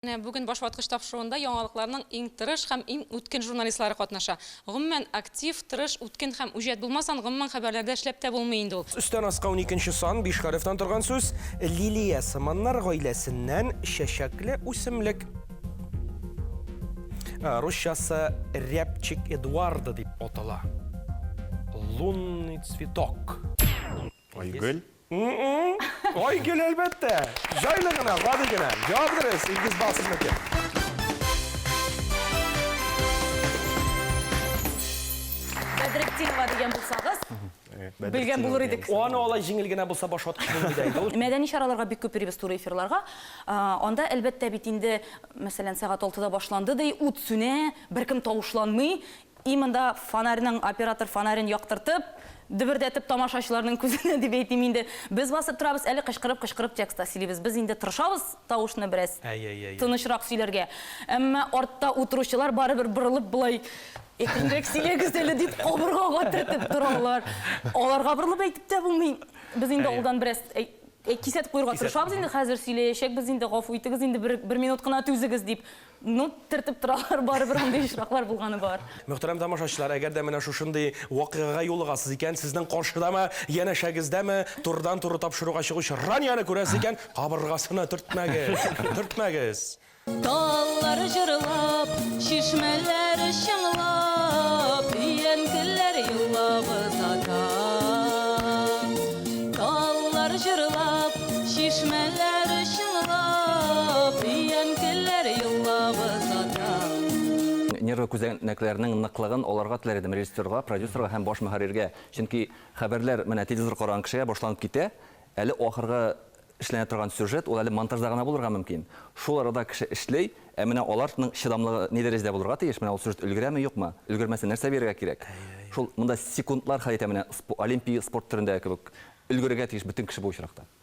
Менә бүген Башваткыч тапшыруында яңалыкларның иң тырыш һәм иң үткен журналистлары катнаша. Гомумән, актив, тырыш, үткен һәм үҗәт булмасан, гомумән хәбәрләрдә эшләп тә булмый инде ул. Өстән аска уникенче сан, биш хәрефтән торган сүз, лилия сыманнар гаиләсеннән чәчәкле үсемлек. Русчасы рябчик Эдуарда дип атала. Лунный цветок. Айгөл. Айгөл, әлбәттә. Җайлы гына, гади генә. Җавап дөрес, Илгиз бал сезнеке. Бәдретдинова дигән булсагыз, белгән булыр идек. Аны алай җиңел генә булса баш ваткыч булмый да инде ул. Мәдәни чараларга бик күп йөрибез, туры эфирларга. Анда, әлбәттә, бит инде, мәсәлән, сәгать алтыда башланды ди, ут сүнә, беркем тавышланмый. И монда фонарьның, оператор фонарен яктыртып, дөбердәтеп тамашачыларның күзенә дип әйтим инде. Без басып торабыз, әле кычкырып-кычкырып текст та сөйлибез. Без инде тырышабыз тавышны бераз тынычрак сөйләргә. Әмма артта утыручылар барыбер борылып болай әкренрәк сөйләгез әле дип кабыргага төртеп торалар. Аларга борылып әйтеп тә булмый. Без инде алдан бераз кисәтеп куерга тырышабыз инде, хәзер сөйләячәкбез инде, гафу итегез инде, бер минут кына түзегез дип. Ну, төртеп торалар, барыбер андый очраклар булганы бар. Мөхтәрәм тамашачылар, әгәр дә менә шушындый вакыйгага юлыгасыз икән, сезнең каршыдамы, янәшәгездәме, турыдан-туры тапшыруга чыгучы Ранияне күрәсез икән, кабыргасына төртмәгез, төртмәгез. Таллар җырлап, чишмәләр чыңлап, Өянкеләр еллап озата. Таллар җырлап, чишмәләр чыңлап, Өянкеләр еллап озата. Нервы күзәнәкләренең ныклыгын аларга теләр идем, режиссерга, продюсерга һәм баш мөхәрриргә. Чөнки хәбәрләр менә телевизор караган кешегә башланып китә, әле ахыргы эшләнә торган сюжет, ул әле монтажда гына булырга мөмкин. Шул арада кеше эшли, ә менә аларның чыдамлыгы ни дәрәҗәдә булырга тиеш, менә ул сюжет өлгерәме, юкмы? Өлгермәсә нәрсә бирергә кирәк? Шул монда секундлар хәл итә менә олимпия спорт төрендәге кебек. Өлгерергә тиеш бөтен кеше бу очракта.